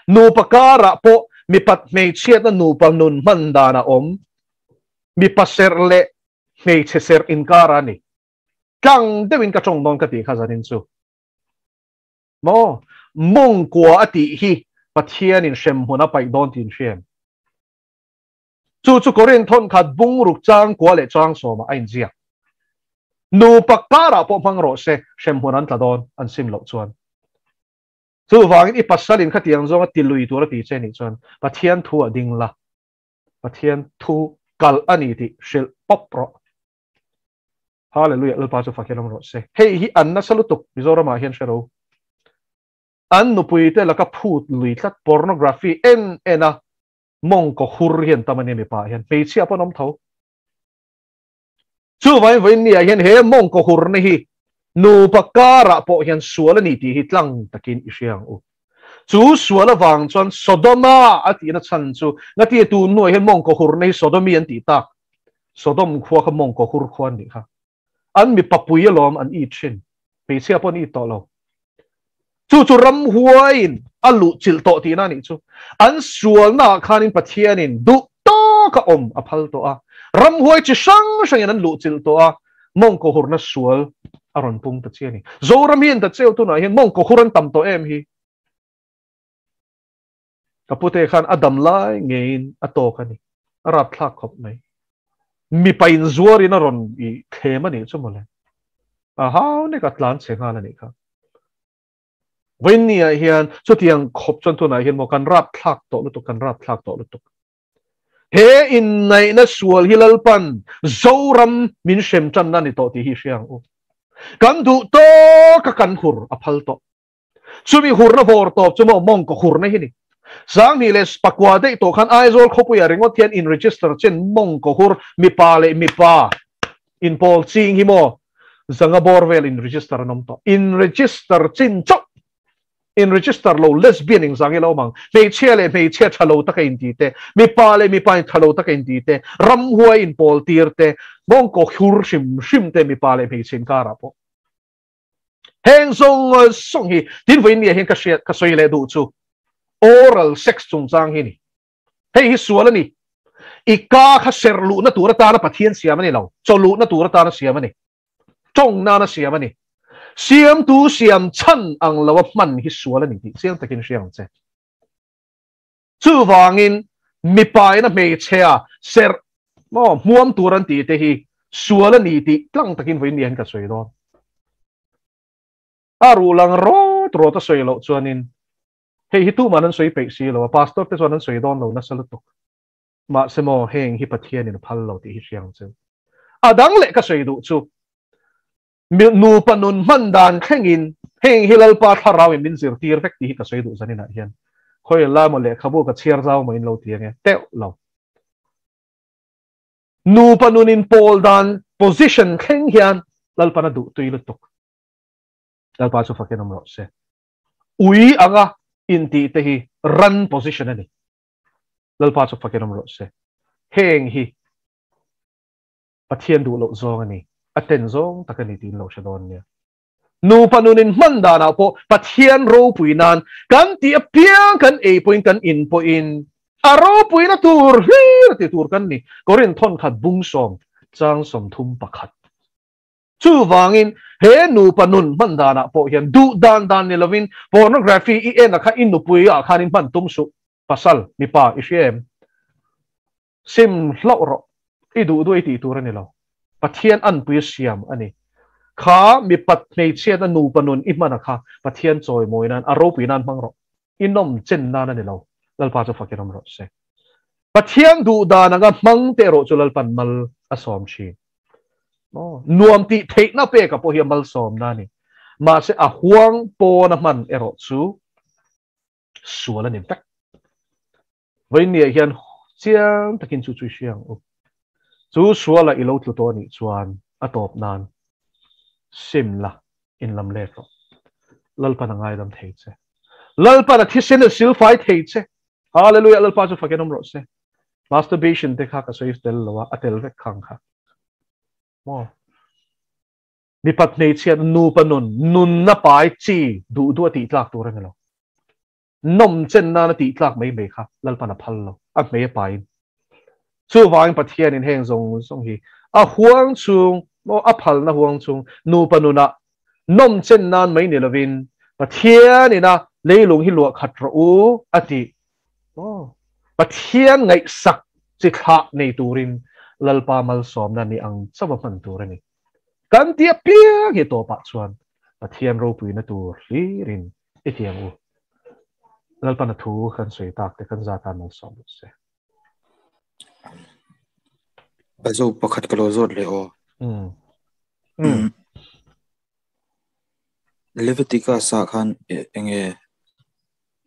Nupa karah pawh mipat hmeichhiatna nupa nun hman dan a awm. Mipa serh leh hmeichhe serh inkar a ni. Tlang deuhin ka tawng dawn ka tih kha zanin chu. Maw? Mawngkua a tih hi Pathianin hremhmun a paih dawn tih in hria em? Chu chu Korin thawnkhat bungruk changkua leh changsawmah a inziak. Nupa karah pawh hmang rawh se, hremhmun an tla dawn, an sim loh chuan. Chuvangin i pasalin khatiang zawnga ti lui tur a ti che nih chuan Pathian thu a ding la, Pathian thu kal a ni tih hrilh pawp rawh. Hallelujah, Lalpa chu fak hian awm rawh se. Hei hi an nasa lutuk Mizoramah hian hre ro. An nupuite laka phut lui tlat pornography en en a mawngkaw hur hian tam a nia mipa hian hmeichhia pawh an awm tho. Chuvangin vawiin ni ah hian he mawngkaw hurna hi nupa karah pawh hian sual a ni tih hi tlang takin i hria ang u. Chu sual avang chuan Sodoma a tihna chhan chu ngatia tun hnuah hian mawngkaw hurna hi Sodomi an tih tak. Sodom khua kha mawngkaw hur khua an nih kha. An mipa pui alawm an it thin. Hmeichhia pawh an it tawh lo. Chu chu ramhuaiin a luh chilh tawh tihna a nih chu. An sualnaah khanin Pathianin duh tawka awm a phal tawh a. Ramhuai chi hrang hrangin an luh chilh tawh a, mawngkaw hurna sual a rawn pung ta chi a ni. Zoram hi an ta cheu tunah hian mawngkaw hur an tam tawh em hi? Ka pute khan a dam lai ngeiin a tawk a ni. A rapthlak khawp mai. Mipa inzuarin a rawn i thlem a nih chu mawle. A hau nek a tlan chhe nghal a nih kha. Vawiinni-ah hian chutiang khawp chuan tunah hian maw kan rapthlak tawh lutuk, kan rapthlak tawh lutuk. He innaihna sual hi Lalpan Zoram min hrem tanna a ni tawh tih hi hria ang u. Kan duh tawka kan hur a phal tawh. Chumi hurna vawr tawp chu maw mawngkaw hurna hi ni. Sanghnih leh pakua daih tawh khan Aizawl khawpuiah ringawt hian in register chin mawngkaw hur mipa leh mipa inpawl ching hi maw zanga bawr vel in register an awm tawh. In register chin chauh in register lo lesbian eng zang ila awm ang. Hmeichhia leh hmeichhia tha lo taka inti te, mipa leh mipa in tha lo taka inti te, ramhuai inpawl tir te, mawngkaw hur hrim hrim te mipa leh hmeichhe inkarah pawh. Heng zawng zawng hi tin vawiin ni ah hian ka hriat ka sawi leh duh chu oral sex chungchang hi a ni. Hei hi sual a ni. I ka kha ser luhna tur atana Pathian siam a ni lo, chaw luhna tur atana siam a ni. Tawng nana siam a ni. Siamtu siam chhan ang lo a hman hi sual a ni tih chiang takin hria ang che. Chuvangin mipa ina hmeichhia serh maw hmuam tur an tih te hi sual a ni tih tlang takin vawiin ni ah hian ka sawi dawn. A ruh lang rawt rawt a sawi loh chuanin hei hi tuman an sawi peih si lo a, pastor te chuan an sawi dawn lo nasa lutuk. Mahse maw heng hi Pathianin a phal lo tih hi hria ang cheu. A dang leh ka sawi duh chu Nupa nun hman dan thlengin heng hi Lalpa thlarauin min zirtir vek tih hi ka sawi duh zaninah hian khawi lai maw lehkhabu ka chhiar zau maw in lo ti ange teuh lo. Nupa nun in pawl dan position thleng hian Lalpan a duh tui lutuk. Lalpa chu fakin awm rawh se. Ui anga intih te hi ran position a ni. Lalpa chu fakin awm rawh se. Heng hi Pathian duh loh zawng a ni, a ten zawng tak a ni tiin lo hre dawn nia. Nupa nun in hman danah pawh Pathian ropui nan kan tih apiang kan ei pawhin kan in pawhin a ropuina tur hlir ti tur kan ni. Korinth thawnkhat bung sawm chang 31. Chuvangin he nupa nun hman danah pawh hian duh dan dan ni lovin pornography i en a kha i nupui ah khan in hman tum suh pasal mipa i hria em? Sim hlauh rawh, i duh duh i tih tur a ni lo. Pathian anpui a siam a ni. Kha mipat hmeichhiatna nupa nun i hman a kha Pathian chawimawi nan, a ropui nan hmang rawh. I nawm chen nan a ni lo. Lalpa chu fakin awm rawh se. Pathian duh dan anga hmang te erawh chu Lalpan mal a sawm thin. Maw? Nuam tih theihna peka pawh hi a malsawmna a ni. Mahse a huang pawna hman erawh chu sual a ni vek. Vawiinniah hian chiang takin chu chu i hria ang u. Chu suala i lo tlu tawh anih chuan a tawp nan sim la in lam let rawh. Lalpan a ngaidam thei che. Lalpan a thisen a silfai thei che. Hallelujah Lalpa chu fakin awm rawh se. Masturbation te kha ka sawi tel lo a, a tel vek khang kha. Maw? Mipat hmeichhiat nupa nun, nunna pai chi duh duh a tih tlak tur a ni lo. Nawm chen nana tih tlak mai mai kha Lalpan a phal lo, a hmei a paiin. Chuvangin Pathianin heng zawng zawng hi a huang chung maw, a phalna huang chung nupa nunah nawm chen nan mai ni lovin Pathianin a leilung hi luah khat rawh u a tih maw, Pathian ngaihsak chi thlah nei turin Lalpa malsawmna ni ang chauh a hman tur a ni. Kan ti apiang hi tawpah chuan Pathian ropuina tur hlirin i ti ang u. Lalpan a thu kan sawi tak te kan zat a malsawm rawh se. A zo pakhat ka lo zawt leh aw. Mm. Mm. Leviticus ah khan enge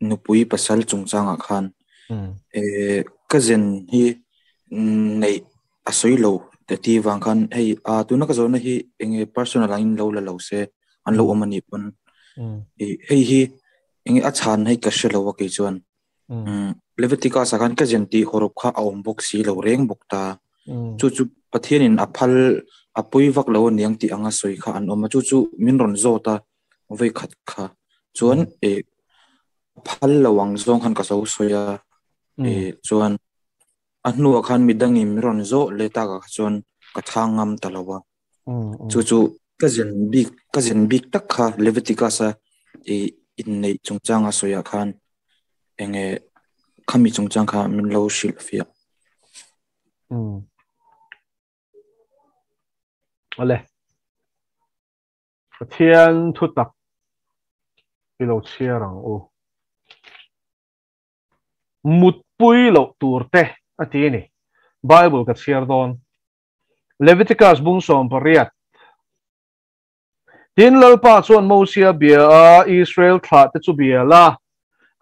nupui pasal chungchangah khan Mm. cousin hi nei a sawi lo te ti vang khan hei a tuna ka zawhna hi enge personal angin lo la lo se an lo awm ani pawn Mm. hei hi enge a chhan hei ka hre lo a kei chuan Mm. Leviticus ah khan cousin tih hawrawp kha a awm bawk si lo reng bawk ta. Mm. Chu chu Pathianin a phal a pui vak lo aniang tih anga sawi kha an awm a, chu chu min rawn zawt a vawi khat kha chuan Mm. phal lo ang zawng khan ka zo sawi a Mm. chuan a hnuah khan midangin min rawn zawh leh takah kha chuan ka chhang ngam ta lo a. Mm. Mm. Chu chu cousin bik tak kha Leviticus a inneih chungchanga sawiah khan enge khami chungchang kha min lo hrilh fiah. Mm. Ale. Pathian thu tak i lo chhiar ang u. Mutpui loh tur te a ti ni. Bible ka chhiar dawn. Leviticus bung 18. Tin Lalpa chuan Mosia bia a Israel thlah te chu bia la.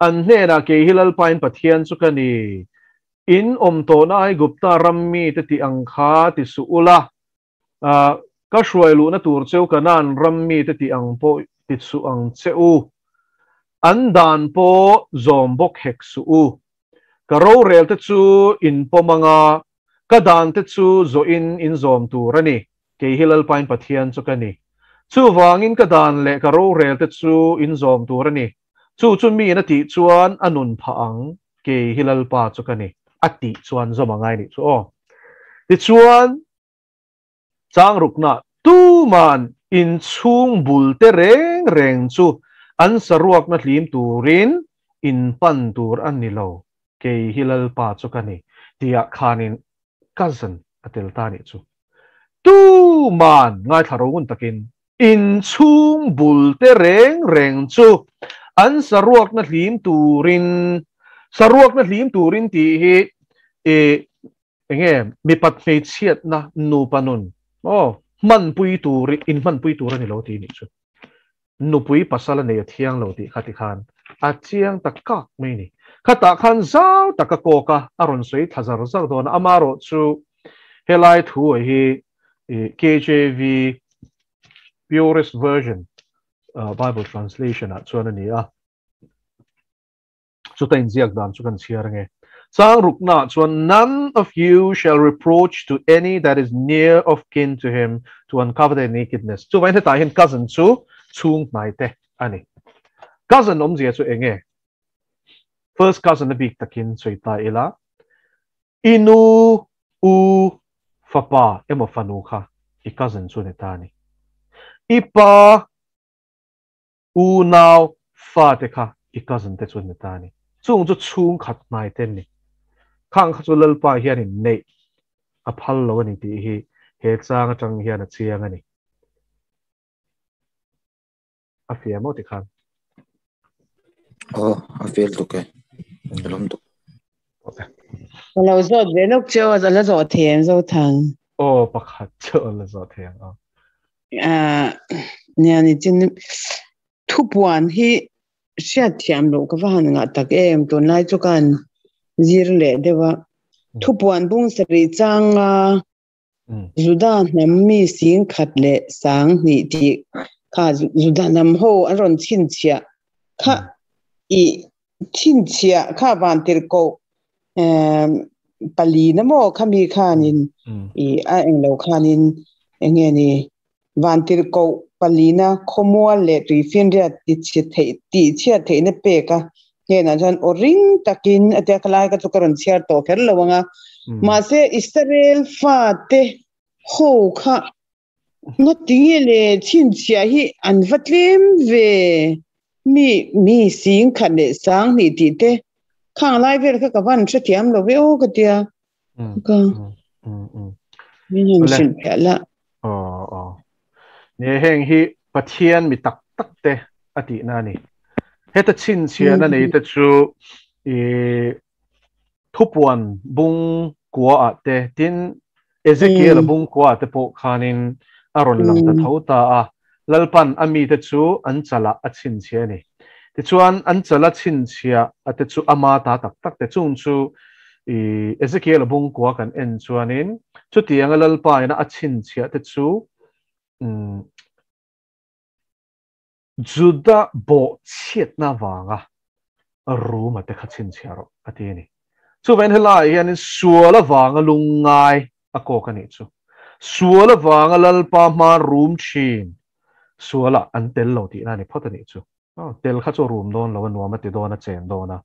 An hnenah kei hi Lalpa in Pathian chu ka ni. In awm tawhna Aigupta ram mi te tih ang kha ti suh ula. Ka hruai luhna tur cheu Kanaan ram mi te tih ang pawh ti suh ang che u. An dan pawh zawm bawk hek suh u. Ka rorel te chu in pawm anga ka dan te chu zawhin in zawm tur a ni. Kei hi Lalpa in Pathian chu ka ni. Chuvangin ka dan leh ka rorel te chu in zawm tur a ni. Chu chu mi in a tih chuan a nun phah ang. Kei hi Lalpa chu ka ni. A tih chuan zawm angai nih chu aw. Tichuan chang rukna tuman in chhung bul te reng reng chu an saruakna hlim turin in pan tur an ni lo. Kei hi Lalpa chu ka ni. Tia khanin cousin a tel ta nih chu. Tuman ngai thla ro ngun takin in chhung bul te reng reng chu an saruakna hlim turin saruakna hlim turin ti hi enge mipat hmeichhiatna nupa nun aw hman pui tur in hman pui tur ani lo ti ni chu. Nupui pasal nei a thiang lo ti kha ti khan a chiang tak kak mai ni. Khata khan zau taka kawka a rawn sawi thla zar zar dawn ama ro chu helai thu hi KJV Purest Version Bible Translation ah chuan ani a. Chu ta inziak dan chu kan chhiar ange. Chang rukna chuan none of you shall reproach to any that is near of kin to him to uncover their nakedness. Chu vain heta hian cousin chu chhung hnai te ani. Cousin awmzia chu enge? First cousin a bik takin sawi ta ila. Inu u fapa emaw fanu kha i cousin chu ni ta ni. Ipa u nau fa te kha i cousin te chu ni ta ni. Chung chu chhung khat hnai ten ni. Khang kha chu Lalpa hian in nei a phal lo ani tih hi he chang atang hian a chiang ani. A fia maw ti khan. Oh, a fel tuk e. Lom tuk. Okay. Lo zawt ve nok cheu a la zawt thiam zo thang. Oh, pakhat chu la zawt thiam. Nia ni chin thu puan hi hriat thiam lo ka va han nga tak em tun lai chu kan zir leh deuha. Thu puan bung sari changa Juda hnam mi sing khat leh sang ni ti kha Juda hnam ho an rawn chhin chhia kha i chhin chhia kha van tir ko pali na mo kha mi khanin i a eng lo khanin enge ni Vantirhkoh palina khawmual leh tuifinriat tichhe theih tihchhiat theihna pek a hnenah chuan aw ring takin a tia khalai ka chu ka rawn chhiar tawh kher lo ang a. Mahse Israel fate ho kha ngatinge le chhinchhiah hi an va tlem ve mi mi sing khat leh sang hnih tih te khang lai vel kha ka van hrethiam lo ve aw ka tia. Ka min han hrilh phiah la. Aw aw. Ni heng hi Pathian mi tak tak te a tihna a ni. Heta chhinchhiahna nei te chu i thupuan bung kua ah te tin Ezekiel a bung kua ah te pawh khanin a rawn lang ta tho ta a. Lalpan a mite chu an chalah a chhinchhiah a ni. Tichuan, an chala chhinchhiah a te chu ama ta tak tak te chung chu i Ezekiel a bungkua kan en chuanin chutianga Lalpa ina a chhinchhiah te chu Juda bawhchhiatna avanga Ruma te kha chhinchhiah rawh a ti a ni. Chuvangin helaiah hianin sual avanga lungngai a kawk a nih chu. Sual avanga Lalpa hma rum thin sualah an tel lo tihna a ni phawt a nih chu. Tel kha chu a rum dawn lo, a nuam a ti dawn, a chen dawn a.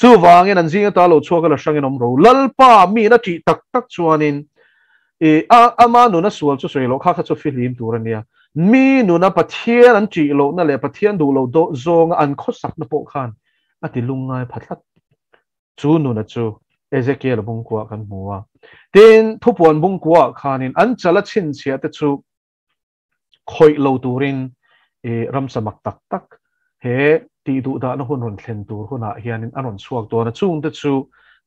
Chuvangin an zing ata lo chhuak a la hrangin awm ro. Lalpa miin a ṭih tak tak chuanin i a ama nuna sual chu sawi loh kha kha chu fihlim tur a nia. Mi nuna Pathian an ṭih lohna leh Pathian duh loh dawh zawnga an khawsakna pawh khan a ti lungngai pha tlat. Chu nuna chu Ezekiel-a bungkuaah kan hmu a. Tin, thupuan bungkuaah khanin an chala chhinchhiah te chu khawih lo turin i ramsa mak tak tak he tih duh dahna hun rawn thlen tur hunah hianin a rawn chhuak dawn a, chungte chu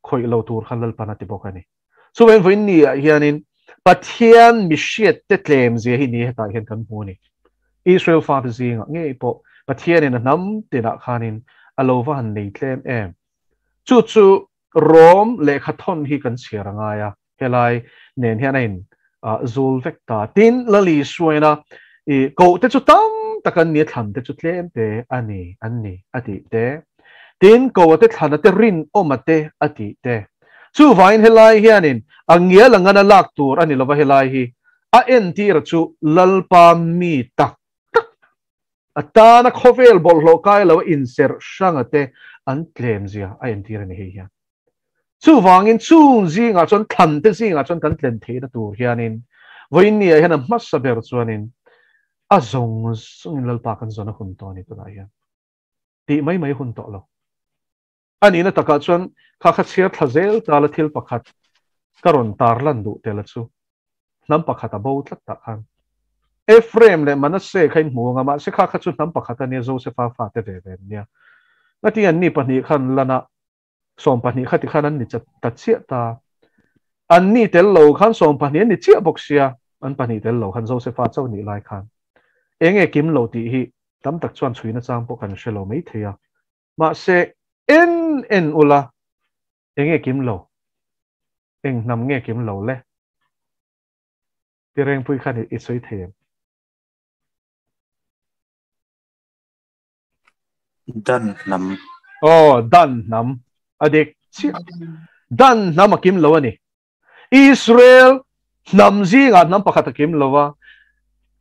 khawih lo tur khan Lalpan a ti bawk a ni. Chuvangin vawiin ni-ah hianin Pathian mihriatte tlem zia hi ni hetah hian kan hmu a ni. Israel fate zingah ngei pawh Pathianin a hnam tinah khanin a lo va han nei tlem em. Chu chu Rom lehkha thawn hi kan chhiar a ngai a, helai nen hian a in zul vek ta. Tin, Lali Suaina i koh te chu tam tak an ni a, thlan te chu tlem te a ni an ni a tih te. Tin, ko a te thlan a te rinawm a te a tih te. Chuvangin helai hianin a ngial angan a lak tur a ni lova helai hi a entir chu Lalpa mi tak tak a tana khawvel bawlhhlawh kai lo a inserh hranga te an tlem zia a entir a ni hei hian. Chuvangin chung zingah chuan thlan te zingah chuan kan tlen theihna tur hianin vawiin ni ah hian a hmasa ber chuanin a zawng zawngin Lalpa kan zawn a hun tawh a ni tunah hian tih mai mai hun tawh lo. A nihna takah chuan kha kha chhiar thla zel tala thil pakhat ka rawn tar lan duh tel chu hnam pakhat a bo tlat tah khan Ephraim leh Manasseh kha in hmu ang a, mahse kha kha chu hnam pakhat a nia, Josefa fate ve ve an nia. Ngati an ni pahnih khan lana 12 kha tikhan an ni ta chiah ta. An ni tel lo khan 12 an ni chiah bawk sia, an pahnih tel lo khan Josefa chauh nih lai khan. Enge kim lo tih hi tam tak chuan chhuina chang pawh kan hre lo maithei a. Mahse, en en ula, enge kim lo? Eng hnam nge kim lo le? Ti Rengpui khan i sawi thei em? Dan hnam. Aw, dan hnam. A dik chiah. Dan hnam a kim lo a ni. Israel hnam zingah hnam pakhat a kim lo a,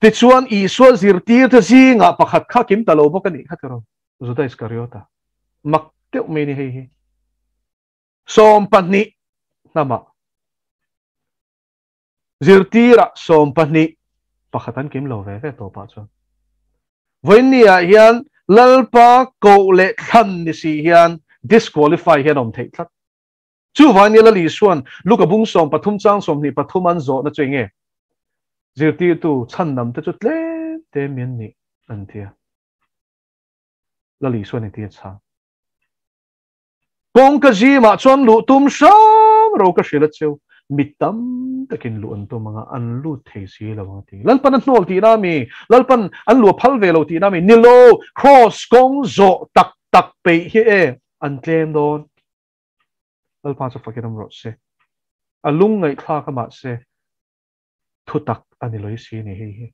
tichuan Isua zirtirte zingah pakhat kha kim ta lo bawk a nih kha tiraw? Juda Iskariota. Mak deuh mai ni hei hi. 12 hnamah zirtirah 12 pakhat an kim lo ve ve tawpah chuan. Vawiinniah hian Lalpa koh leh thlan ni si hian disqualify hian awm theih tlat. Chuvangin Lal Isua'n Luka bung 13 chang 23 an zawhna chu enge? Zirtirtu chhan te chu tlem te mi an nih an ti a. Lal Isua'n engtin a chhang? Kawngka zimah chuan luh tum hram ro ka hrilh a cheu. Mi tam takin luh an tum anga an lut thei si lo ang a ti. Lalpan a hnawl tihna mi? Lalpan an luh a phal ve lo tihna mi? Ni lo, Kraws kawng zawh tak tak peih hi e an tlem dawn. Lalpa chu fakin awm rawh se. A lung ngaihthlak a mahse thu tak a ni loi si ni hei hi.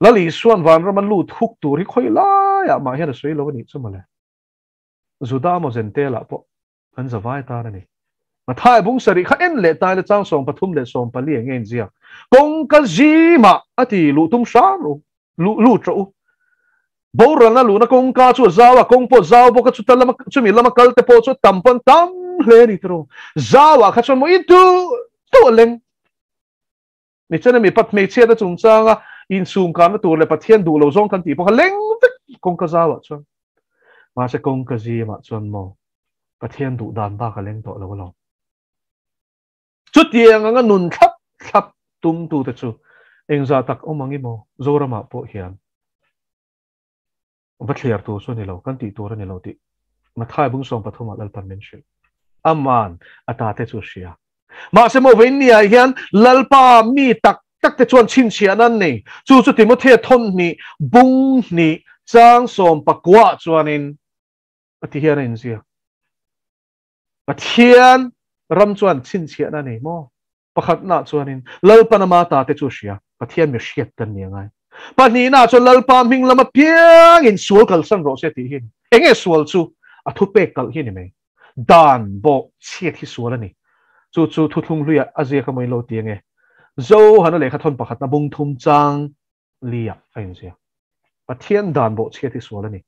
Lal Isua'n vanram a lut huk tur hi khawi laiah mah hian a sawi lo a nih chu mawle. Juda maw Zentelah pawh an zavai tan a ni. Mathai bung sarih kha en leh tai le chang 13 leh 14 nge in ziak. Kawngka zima ati lu tum hram ru lu lu tro u. Boral na lu na kawngka chu zawa kawng pawh zau bawk a chu ta lama chumi lama kal te pawh chu tam pawn tam hle ni tiro. Zawa kha chuan mo i tu tu leng. Mi chen mi pat hmeichhia te chungchanga insum karna tur leh Pathian duh lo zawng kan tih pawh kha leng vek kawngka zawa chuan. Mahse kawngka zima chuan mo Pathian duh dan bak a leng tawh lo lo. Chu tiang anga nun thlap thlap tum tu te chu engza tak awm angi maw Zorama pawh hian va thliar tur chu ani lo kan tih tur ani lo tih Mathai bung 13 ah Lalpan min hrilh. Aman ata te chu hria. Mahse mo vein ni ah hian Lalpa mi tak tak te chuan chhinchhiah nan nei. Chu chu Timothea thon hnih bung hnih chang 19 chuanin ati hian a inziak. Pathian ram chuan chhinchhiah na nei maw? Pakhat na chuanin Lalpan ama ta te chu hria. Pathian mi hriat kan ni angai. Pahnih na chuan Lalpa hming lama piang in sual kal san rawh se tih hi. Enge sual chu a thu pek kal hi ni mai. Dan bo chhiat hi sual ani. Chu chu thu thlung hluia a zia ka moi lo ti ange. Zo hana lekha thon pakhat na bung thum chang lia a inzia. Pathian dan bo chhiat hi sual ani.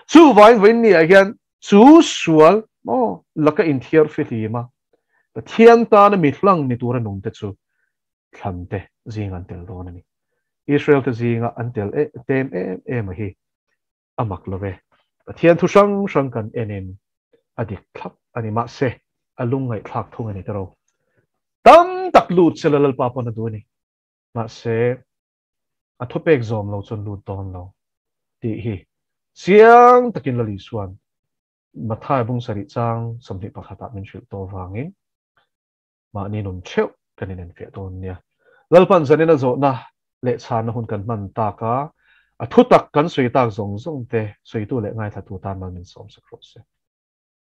Chu vain vain ni ah hian chu sual maw laka inthiar fi hlima. Pathian ta na mi hlang ni tura nung te chu thlan te zing an tel dawn ani. Israel te zinga an tel e tem em em a hi amak love. Pathian thu hrang hrang kan enin adik thlap ani ma se alung ngai thlak thung ani tero. Tam tak lut sela Lalpa pawn a du ani. Ma se a thu pek zawm lo chuan lut dawn lo tih hi chiang takin Lali chuan Mathai bung sarih chang 21 ah min hrilh tawh wangin mahni nun theuh kan in enfiah dawn nia. Lalpan zanin a zawhna leh chhana hun kan hman taka a thu tak kan sawi tak zawng zawng te sawitu leh ngaithla tu tan mal min sawm sak rawh se.